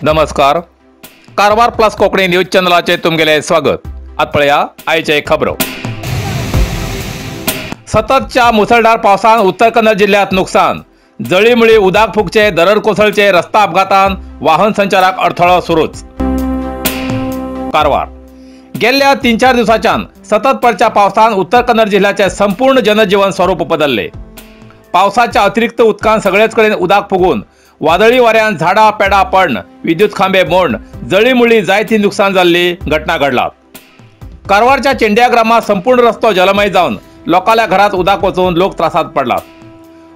नमस्कार, Karwar plus Konkani news चॅनलाचे तुमगेले स्वागत। आत पळया आयचे खबरो। सततच्या मुसळधार पावसान उत्तर कन्नड जिल्ह्यात नुकसान। जळीमुळे उदक फुगचे, दरड कोसळचे, रस्ता अपघातान वाहन संचाराक अडथळो सुरूच। कारवार गेल्या 3-4 दिवसाच्यान सतत पडच्या पावसान उत्तर कन्नड जिल्ह्याचे संपूर्ण जनजीवन स्वरूप बदलले। पावसाच्या अतिरिक्त उदकान सगळेच कडेन उदक फुगून वादळी वाऱ्यान झाडां पेडां पडण, विद्युत खांबे मोडण, जळीमुळी जायती नुकसान जाल्ली घटना घडला। कारवारच्या चेंडिया ग्रामात संपूर्ण रस्तो जलमय जावन लोकांल्या घरात उदक वचून लोक त्रासात पडला।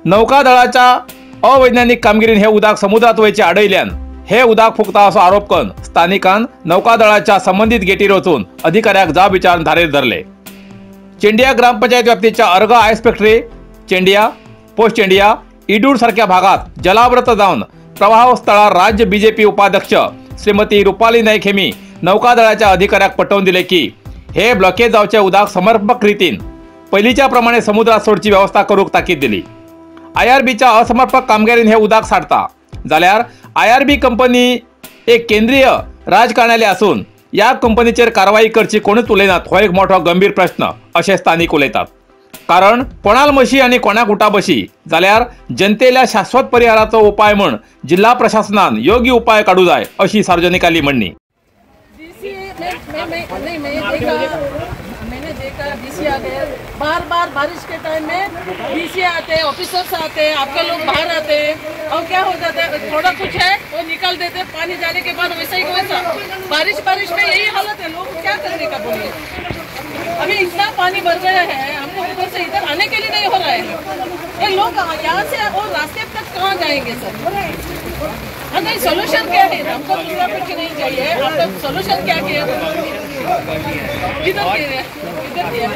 नौकादळाच्या अवैज्ञानिक कामगिरीन हे उदक समुद्रात वयचे आडयल्यान हे उदक फुगता असो आरोप करून स्थानिकान नौकादळाच्या संबंधित गेटीर वचून अधिकाऱ्याक जाब विचारून धारेर धरले। चेंडिया gram panchayat व्याप्तीच्या Arga ice factory, Chendia, post Chendia, Idur सारख्या भागात जलावृत जावन प्रवाह स्थळार राज्य बीजेपी उपाध्यक्ष श्रीमती रुपाली नाईक हेमी नौकादळाच्या अधिकाऱ्याक पटवून दिले की हे ब्लॉकेज जावचे उदक समर्पक रीतीन पहिलीच्या प्रमाणे समुद्रात सोडची व्यवस्था करूक ताकीद दिली। आयआरबीच्या असमर्पक कामगिरीन हे उदक साडता जाल्यार आयआरबी कंपनी एक केंद्रीय राजकारणाले असून या कंपनीचेर कारवाई करची कोणूच उलयनात हो एक मोठो गंभीर प्रश्न अशें स्थानिक उलयतात। कारण कोणाल मशी आणि कोणाक उठाबशी जाल्यार जनतेला शाश्वत परिहाराचो उपाय म्हण जिल्हा प्रशासनान योग्य उपाय काढू जाय अशी सार्वजनिकांली म्हणणी। मैंने देखा डीसी आ गए, बार बार बारिश के टाइम में डीसी आते हैं, ऑफिसर्स आते हैं, आपके लोग बाहर आते हैं और क्या हो जाता है, थोड़ा कुछ है वो निकाल देते हैं, पानी जाने के बाद वैसा ही वैसा। बारिश बारिश में यही हालत है, लोग क्या करने का बोलिए। अभी इतना पानी भर गया है, हमको उधर से इधर आने के लिए नहीं हो रहा है। ये लोग यहाँ से और रास्ते तक कहाँ जाएंगे सर? हाँ नहीं, सोल्यूशन क्या है? हमको दूसरा कुछ नहीं चाहिए, आपका सोल्यूशन क्या किया? इधर किया, इधर किया।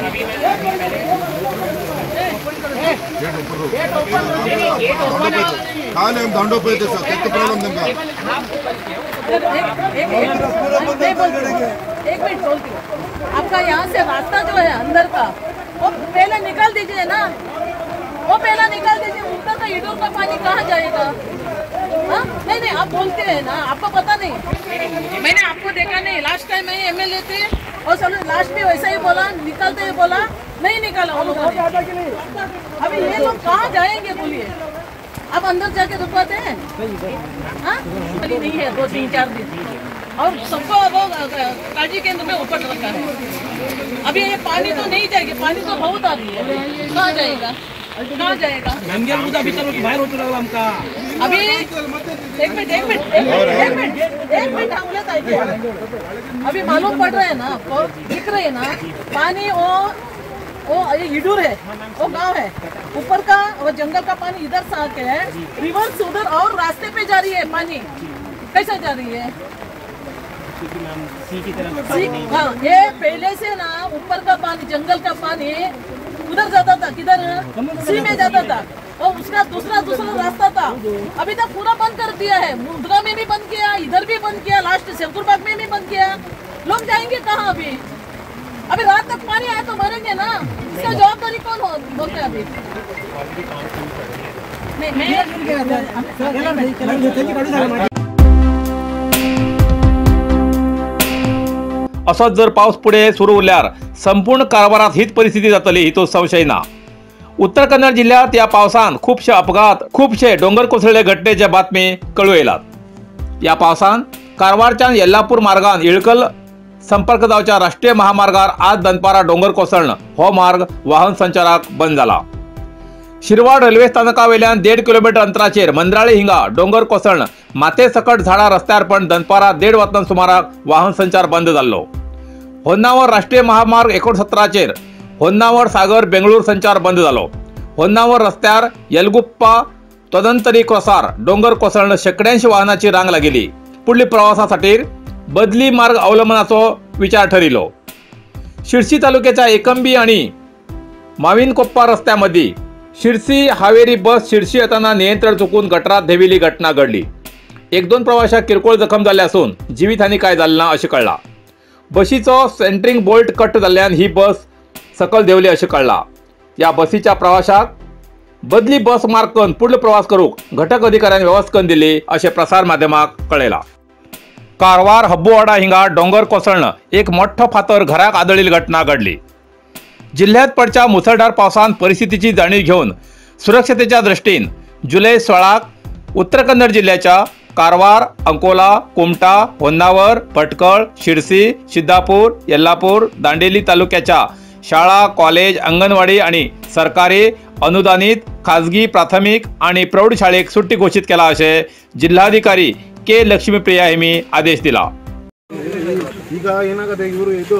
एक मिनट बोलती हूँ, आपका यहाँ से रास्ता जो है अंदर का वो पहले निकाल दीजिए ना, वो पहला निकाल दीजिए। ऊपर का इडोर का पानी कहाँ जाएगा? हाँ नहीं नहीं, आप बोलते हैं ना, आपको पता नहीं, मैंने आपको देखा नहीं। लास्ट टाइम मैं एमएलए थे और चलो लास्ट में वैसा ही बोला, निकालते ही बोला, नहीं निकाला वो लोग। अभी ये लोग कहाँ जाएंगे बोलिए? आप अंदर जाके रुकवाते हैं? हाँ नहीं है, 2-3-4 दिन और सबको वो काजी केंद्र में ऊपर रखा है। अभी ये पानी तो नहीं जाएगी, पानी तो बहुत आ रही है, कहाँ जाएगा, कहाँ जाएगा? अभी एक मिनट एक मिनट एक मिनट एक मिनट हम आएंगे। अभी मालूम पड़ रहा है ना आपको, दिख रही है ना पानी, वो ये इडूर है, वो गांव है, ऊपर का वो जंगल का पानी इधर से आके है, रिवर्स उधर और रास्ते पे जा रही है पानी। कैसे जा रही है? हाँ, ये पहले से ना ऊपर का पानी, जंगल का पानी उधर जाता था, किधर सी में जाता था, और उसका दूसरा दूसरा रास्ता था। अभी तक पूरा बंद कर दिया है, मुंद्रा में भी बंद किया, इधर भी बंद किया, लास्ट शेखपुरबाग में भी बंद किया। लोग जाएंगे कहाँ अभी? अभी रात तक पानी आया तो मरेंगे ना, इसका जवाबदारी कौन हो बोलते हैं अभी? नहीं मैं असोच जर पावस पुढे सुरू उरल्यार संपूर्ण कारवारात हीच परिस्थिती जातली हितूंत संशय ना। उत्तर कन्नड जिल्ह्यात या पावसान खूबशे अपघात, खूबशे डोंगर कोसळ्ळे घटनेचे बातमी कळू येयलात। या पावसान कारवारच्यान येल्लापूर मार्गान इळकल संपर्क जावच्या राष्ट्रीय महामार्गार आज दनपारा डोंगर कोसळण हो मार्ग वाहन संचाराक बंद जाला। शिरवाड रेल्वे स्थानकावेल्यान 1.5 किलोमीटर अंतराचेर मंद्राळे हिंगा डोंगर कोसळण माते सकट झाडां रस्त्यार पण दनपारा 1.5 वाजता सुमाराक वाहन संचार बंद जाल्लो। होन्नावर राष्ट्रीय महामार्ग 69चेर होन्नावर सागर बेंगळूर संचार बंद जालो। होन्नावर रस्त्यार येलगुप्पा तदंतरी क्रॉसार डोंगर कोसळण शेकड्यांशी वाहनाची रांग लागिल्ली। पुढली प्रवासासाठी बदली मार्ग अवलंबनाचो विचार ठरिलो। शिरसी तालुक्याच्या एकंबी आणि माविनकोप्पा रस्त्यामध्ये शिरसी हावेरी बस शिरसी येताना नियंत्रण चुकून गटरात देविली घटना घडली। एक दोन प्रवाशाक किरकोळ जखम जाल्ले आसून जिवीतहानी काय जाली ना अशें कळ्ळां. बशीचो सेंटरिंग बोल्ट कट जाल्ल्यान ही बस सकल देंवली अशें कळ्ळां. ह्या बसीच्या प्रवाशाक बदली बस मार्ग करून पुडलो प्रवास करूंक घटक अधिकाऱ्यान वेवस्था करून दिली अशें प्रसार माध्यमाक कळयलां. कारवार हब्बुवाडा हिंगा डोंगर कोसळ्ळन एक मोठो फातर घराक आदळिल्ली घटना घडली. जिल्ह्यात पडच्या मुसळधार पावसान परिस्थितीची जाणीव घेवन सुरक्षतेच्या दृष्टीन जुलै 16 उत्तर कन्नड जिल्ह्याच्या कारवार, अंकोला, कुमटा, होन्नावर, भटकळ, शिरसी, सिद्धापूर, येल्लापूर, दांडेली तालुक्याच्या शाळा, कॉलेज, अंगणवाडी आणि सरकारी अनुदानित खाजगी प्राथमिक आणि प्रौढशाळेक सुट्टी घोषित केला असे जिल्हाधिकारी के लक्ष्मीप्रिया यांनी आदेश दिला. ಈಗ ಏನಾಗುತ್ತೆ, ಇವರು ಇದು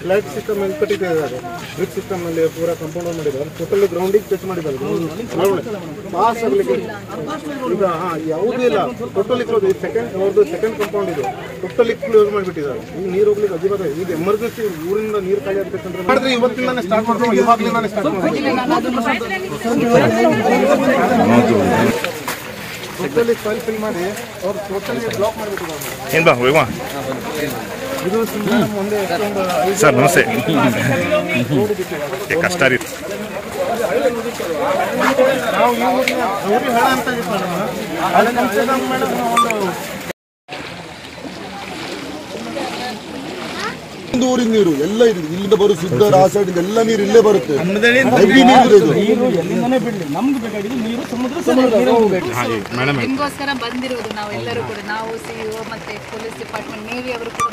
ಫ್ಲಾಟ್ ಸಿಸ್ಟಮ್ ಅಲ್ಲಿ ಕಟ್ಟಿದ್ದಾರೆ, ಬ್ರಿಕ್ ಸಿಸ್ಟಮ್ ಅಲ್ಲಿ ಪೂರಾ ಕಾಂಪೌಂಡ್ ಮಾಡಿದ್ದಾರೆ, ಟೋಟಲ್ ಗ್ರೌಂಡಿಗೆ ಟಚ್ ಮಾಡಿದ್ದಾರೆ. ಪಾಸ್ ಆಗಲಿಕ್ಕೆ ಈಗ ಯಾವುದೂ ಇಲ್ಲ, ಟೋಟಲಿ ಕ್ಲೋಸ್. ಸೆಕೆಂಡ್ ಅವ್ರದ್ದು ಸೆಕೆಂಡ್ ಕಾಂಪೌಂಡ್ ಇದು ಟೋಟಲಿ ಕ್ಲೋಸ್ ಮಾಡಿಬಿಟ್ಟಿದ್ದಾರೆ. ಈಗ ನೀರು ಹೋಗ್ಲಿಕ್ಕೆ ಅಜಿಬಾದ. ಈಗ ಎಮರ್ಜೆನ್ಸಿ ಊರಿಂದ ನೀರು ಖಾಲಿ ಆಗಬೇಕಂದ್ರೆ ಮಾಡಿದ್ರೆ ಇವತ್ತಿಂದಾನೆ ಸ್ಟಾರ್ಟ್ ಮಾಡ್ತೀವಿ, ಇವಾಗಲಿಂದಾನೆ ಸ್ಟಾರ್ಟ್ ಮಾಡ್ತೀವಿ. ಟೋಟಲಿ ಫೈಲ್ ಫಿಲ್ ಮಾಡಿ ಅವ್ರು ಟೋಟಲಿ ಬ್ಲಾಕ್ ಮಾಡಿಬಿಟ್ಟಿದ್ದಾರೆ. ಏನು ಬಾ ಹೋಗುವ ಇದು ಸುಮ್ಮನೆ ಮುಂದೆ ಸರ್ ನಮಸ್ತೆ. ಕಷ್ಟ ರೀ, ನಾವು ಈ ಊರಿನ ಊರಿಗೆ ಹಣ ಅಂತ ಮೇಡಮ್. ಒಂದು ಊರಿನ ನೀರು ಎಲ್ಲ ಇದೆ, ಇಲ್ಲಿಂದ ಬರೋ ಸಿದ್ಧರ ಆ ಸೈಡ್ ಎಲ್ಲ ನೀರು ಇಲ್ಲೇ ಬರುತ್ತೆ. ಹೆವಿ ನೀರು ಇದು. ನಿಮಗೋಸ್ಕರ ಬಂದಿರೋದು ನಾವೆಲ್ಲರೂ ಕೂಡ, ನಾವು ಸಿಇಒ ಮತ್ತೆ ಪೊಲೀಸ್ ಡಿಪಾರ್ಟ್ಮೆಂಟ್, ನೇವಿ ಅವರು ಕೂಡ.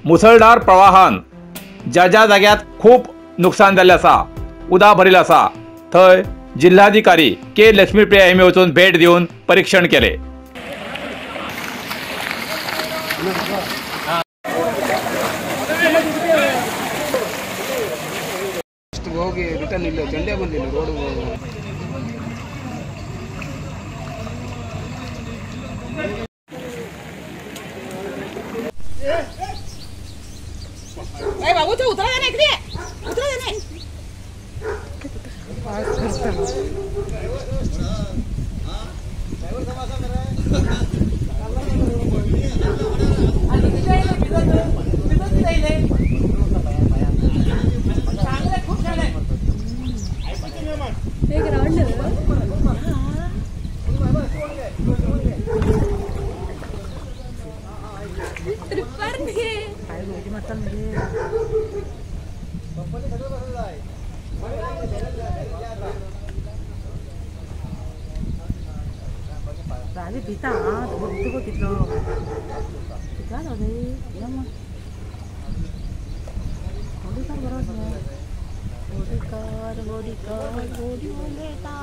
मुसळधार प्रवाहान ज्या ज्या जाग्यात खूप नुकसान जाल्लें आसा, उदक भरिल्लें आसा, थंय जिल्हाधिकारी के लक्ष्मीप्रिया यांनी वचून भेट दिवन परीक्षण केलें. ಹೋಗಿ ರಿಟರ್ನ್ ಇಲ್ಲ, ಚಂಡೆ ಬಂದಿಲ್ಲ ರೋಡ್. बाबू तो उतरा देना इकडे, उतरा देना. भिता तुका कितलो भिता बरो बोडीकर बोडीकर बोडी उलयता.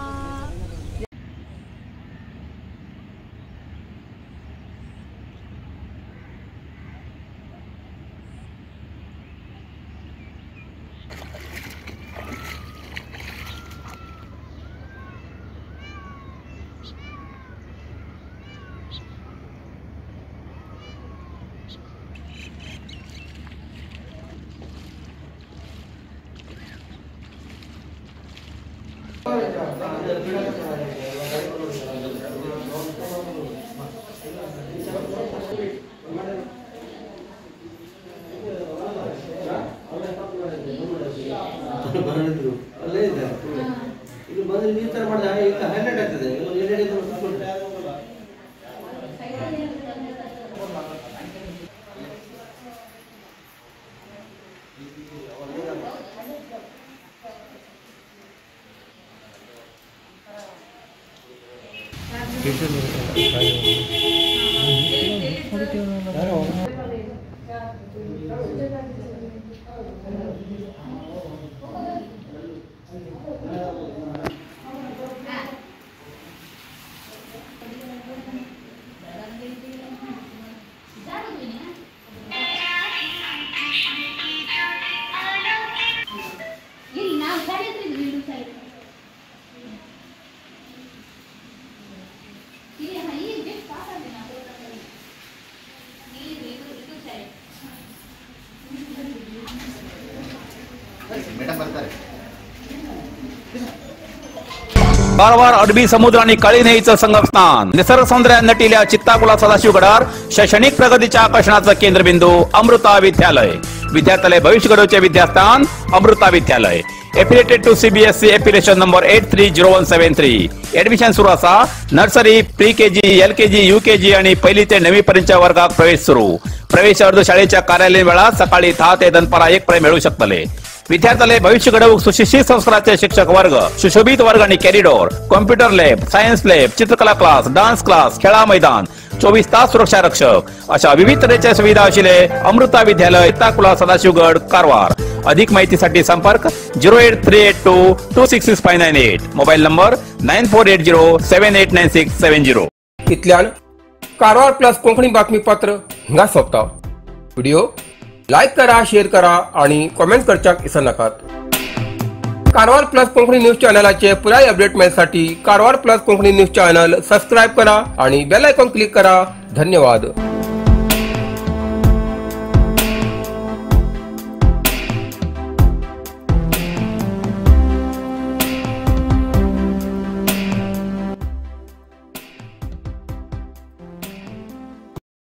ಇದು ಬಂದ್ರೆ ಈ ತರ ಮಾಡಿದ್ರೆ ಈಗ ಹೈಲೈಟ್ ಆಗ್ತದೆ. ಇಲ್ಲಿ कारवार अरबी समुद्र आणि काळी न्हंयेचं संगमस्थान, निसर्ग सौंदर्यान नटिल्या चित्ताकुला सदाशिवगडार शैक्षणिक प्रगतीच्या आकर्षणाचं केंद्रबिंदू अमृता विद्यालय. विद्यार्थ्यालय भविष्य घडवचे विद्यास्थान Amrita Vidyalaya. Affiliated to CBSE affiliation number 830173. Admission सुरू आसा. Nursery, pre KG, LKG, UKG आणि पहिली ते 9वी पर्यंतच्या वर्गात प्रवेश सुरू. प्रवेश अर्ज शाळेच्या कार्यालयीन वेळात सकाळी 10 ते दनपारा 1 पर्यंत मिळू शकतले. विद्यार्थ्याले भविष्य घडवूक सुशिक्षित संस्काराचे शिक्षक वर्ग, सुशोभित वर्ग आणि corridor, computer lab, science lab, चित्रकला क्लास, डान्स क्लास, खेळा मैदान, 24 तास सुरक्षा रक्षक अशा विविध तऱ्हेच्या सुविधा आशिल्ले अमृता विद्यालय, चित्ताकुला, सदाशिवगड, कारवार. अधिक माहितीसाठी संपर्क 08382 266598, मोबाईल नंबर 9480 789670. इतल्यान कारवार प्लस कोंकणी बातमीपत्र हिंगा सोंपता. व्हिडिओ लायक करा, शेअर करा आणि कॉमेंट करच्याक विसरनाकात. कारवार प्लस कोंकणी न्यूज चॅनलाचे पुराय update मेळसाठी Karwar plus Konkani news channel subscribe करा आणि बेल आयकॉन क्लिक करा. धन्यवाद.